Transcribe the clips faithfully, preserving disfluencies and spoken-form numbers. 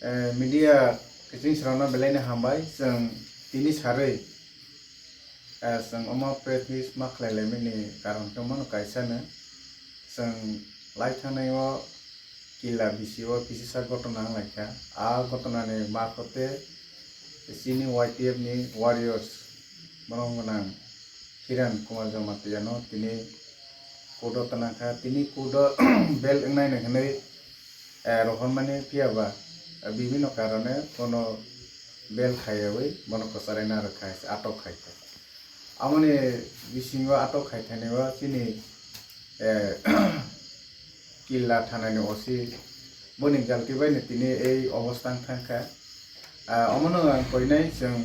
Eh, media kiching srokno belai no hambai, chwng tini sarwi, eh, chwng omo press meet ma khlai laimani karon khe mano kaisa no, chwng lai thangnai o killa bisi o kisisa gotona wng lai kha. A gotona ni marphote chini Y T F ni warriors, borok gwnang Kiran Kumar Jamatia no tini court o tana kha. Tini court o bail wngnai no hinwi, eh, rohormani, phiya ba, eh, bibhinno karone bono bail khaiyawi bono kwcharaina rwkha, atok khai kha. Amoni bisingo atok khai thani o chini, eh, Killa thanani O C boni galti bai no tini ei obostha wng thang kha. Ah, omono ang koinai chwng,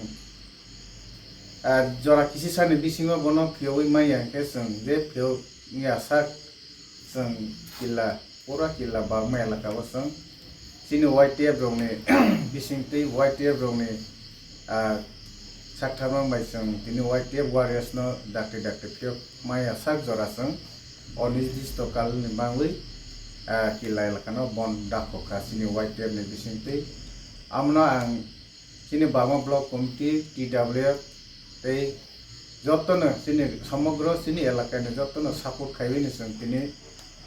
ah, jora kisisani bisingo bono phiyogwi manya hwnkhe chwng je phiyok wngya sak chwng killa, pura killa Bagma elaka o chwng chini Y T F rokni bisingtwi Y T F rokni, ah, saktharmang bai chwng tini Y T F warriors no dakti dakti phiyok maya sak jora chwng onirdisto kalni bangwi, ah, killa elakano bon dakho kha chini Y T F ni bisingtwi. Amno ang chini Bagma Block Committee, T W F tei jotono chini somogro chini elakani jotono support khaiwi ni chwng tini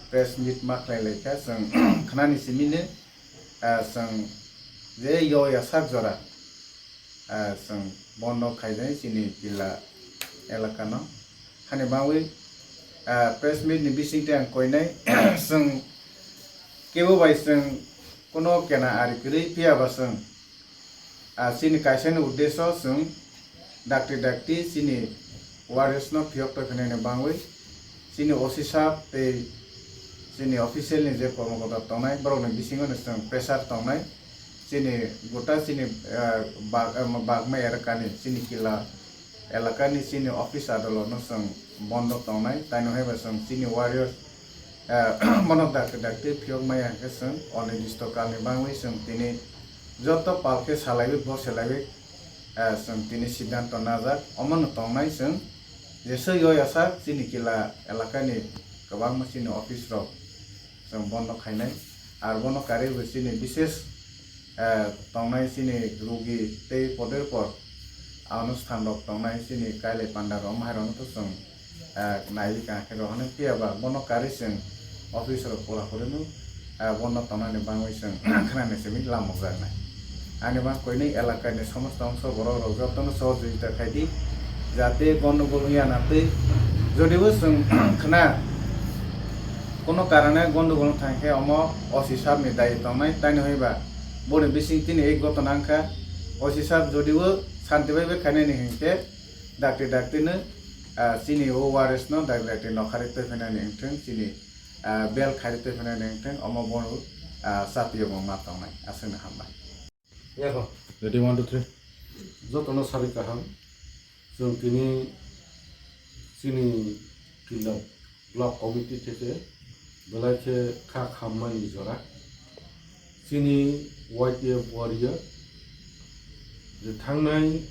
press meet ma khlai lai kha. Chwng khnani simi ni, ah, chwng je yo ya sak jora, ah, chwng bondo khainai chini killa elakano. Hani bangwi, ah, press meet ni bisingtwi ang koinai chwng kebo bai chwng kono kena ari kwrwi, phiya ba chwng, ah, chini kaisa ni uddesho chwng dakti dakti chini warriors no phiyok tongkha nini bangwi chini O C sab tei chini official ni je kormokota tongnai borok ni bisingo no chwng pressure tongnai. Chini gota chini, ah, bag-, ah, Bagma elakani chini killa elakani chini office adolotno chwng bondo tongnai, taino hai ba chwng chini warriors, eh, bono dakti dakti phiyok maya hwnkhe chwng onirdisto kalni bangwi chwng tini joto pal khe salaiwi bo selaiwi, eh, chwng tini siddhanto najak. Omono tongnai chwng jesa yo yasa chini killa elakani kwbangma chini office rok chwng bondo khainai. Ar bono karwi bo chini bises, eh, tongnai chini rugi tei poder por anusthan rok tongnai chini kailai panda rok, omo hai rokno to chwng, eh, naiwi kaham khe rohornai, phiya ba bono karwi chwng office rok pura purino, eh, bondo tongnani bangwi chwng khnani simi lamukjaknai. Ani bang koinwi elakani somosto ongso borok rok jotono sohojogita khai di, jate gondogol wngya na twi. Jodibo chwng khna kono karone gondogol wng thang khe omo O C sab ni dayi tongnai, taini hoi ba boni bising tini ek gotona wngkha. O C sab jodibo santi bai bai khainani hinkhe dakti dakti no, ah, chini o warriors no dakti dakti nokharwi twi phainani wngthwng, chini, ah, bel kharwi twi phainani wngthwng, omo bono, ah, chatiyo bo ma tongnai. Aswkno hambai. Yako. Ready, one, two, three. Jotono sari kaham. Chwng tini chini killa block committee theke belai khe kha khammani jora. Chini Y T F warrior je thangnai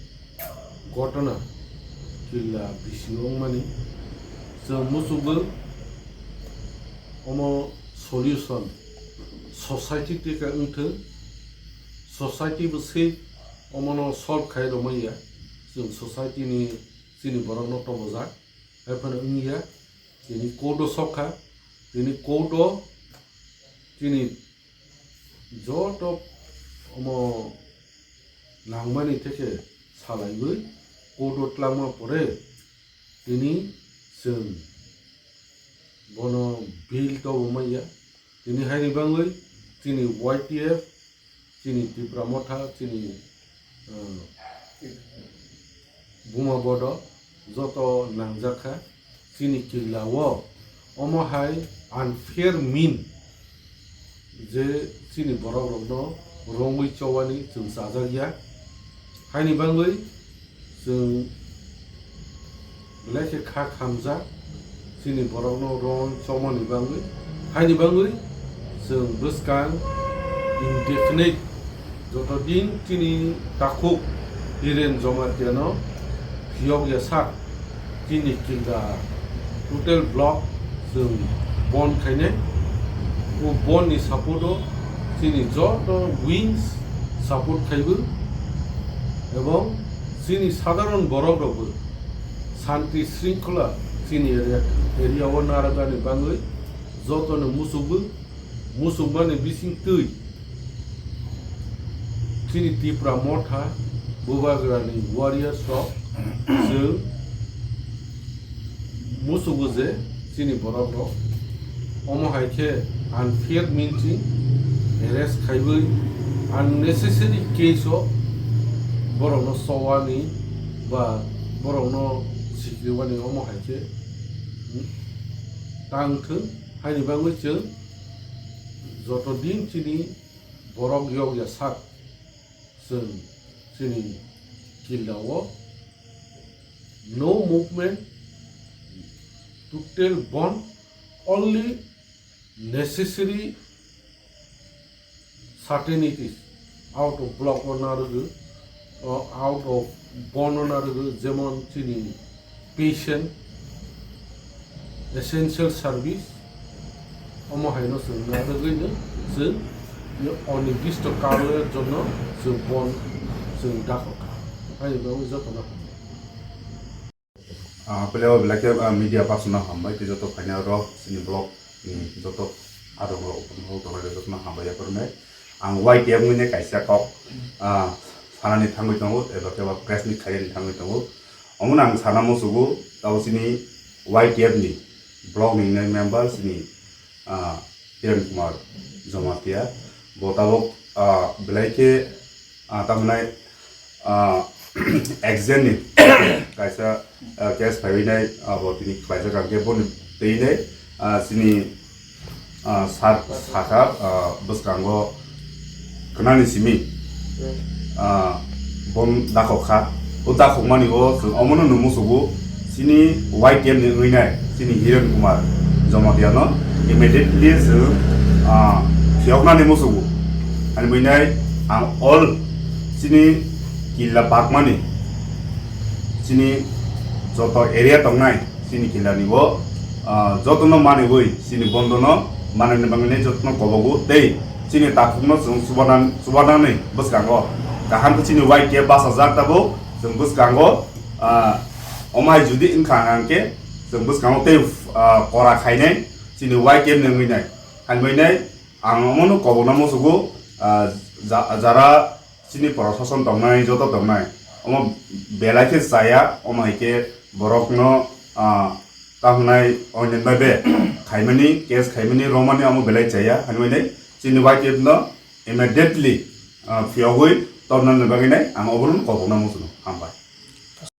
gotona killa bisingo wngmani chwng muchungo omo solution society teka wngthwng, society bo se omono solve khai romaya, chwng society ni chini borokno tobojak, hai phano wngya, tini court o sokha, tini court o chini joto omo nangmani theke salaiwi court o twlangma pore tini chwng bono bail tobo manya. Tini haini bangwi chini Y T F, chini Tipra Motha, chini, uh, Buma Bodo joto nangjakha chini killa o. Omo hai unfair mean je chini borok rokno rongwi chowani chwng chajakya. Haini bangwi chwng belai khe kha khamjak chini borokno rong chomani bangwi. Haini bangwi chwng bwskang indefinite joto din chini takhuk Hiren Jamatia no phiyok ya sak chini killa total block chwng bon khainai. O bon ni support o Chini joto wings support khaibo ebong chini sadharon borok rokbo shanti shringkhola chini area, area o narwknani bangwi jotono muchukbo, muchukmani bising twi chini Tipra Motha Bubagrani warriors rok chwng musugo je chini borok rok omo hai khe unfair means arrest khaiwi unnecessary case o borok no sowani ba borok no sikriwani omo hai khe tang thung haini bagwi chwng joto din chini borok yok ya sak chwng chini killa o no movement, total bond, only necessary certainties out of block o narwgo, o out of bond o narwgo, jemon chini patient, essential service, omo haino chwng narwgwino chwng ye onirdisto karoner jonno chwng bond chwng dakho kha. Ani bagwi jotono hambai. Ah, pele o belai khe, ah, media person no hambai, tei joto phaina rok chini blog ni joto adong rok tongnai jotono hambai ya phornai. Ang Y T F ni kaisa kok, ah, sanani thangwi tongo, eba khe ba press ni khairani thangwi tongo. Omono ang sana musugo, tabo chini Y T F ni blog ni member chini, ah, Kiran Kumar Jamatia. Bo tabok, ah, belai khe, ah, tamnai, ah, accident ni kaisa, ah, case phaiwi nai, ah, bo tini khlaijak ang khe boni twi nai, ah, chini, ah, sar sakha, ah, bwskango kwnani simi, ah, bom dakhok kha. O dakhokmani o chwng omono nung musugo chini Y T F ni wngwi nai chini Hiren Kumar Jamatia no immediately chwng, ah, phiyoknani musugo. Ani bwinai ang all chini killa bakmani chini joto area tongnai chini killani bo, ah, jotono manwi chini bondono manani bagwi jotono kobogo tei chini takhukno chwng chubanan-, chubanani bwskango kaham khe chini Y T F bachajak tabuk chwng bwskango, ah, omai judi wngkha hwnkhe chwng bwskango tei, ah, kora khainai chini Y T F ni wngwi nai. Hambai nai ang omono kobokna musugo, ah, ja-, jara chini prosason tongnai, joto tongnai, omo belai khe chaya, omo hai khe borokno, ah, tahwnai oinenbai be khaimani, case khaimani, romani omo belai chaya, hinwi nai chini Y T F no immediately, ah, phiyogwi tornani bagwi nai ang obono kobokna musugo. Hambai.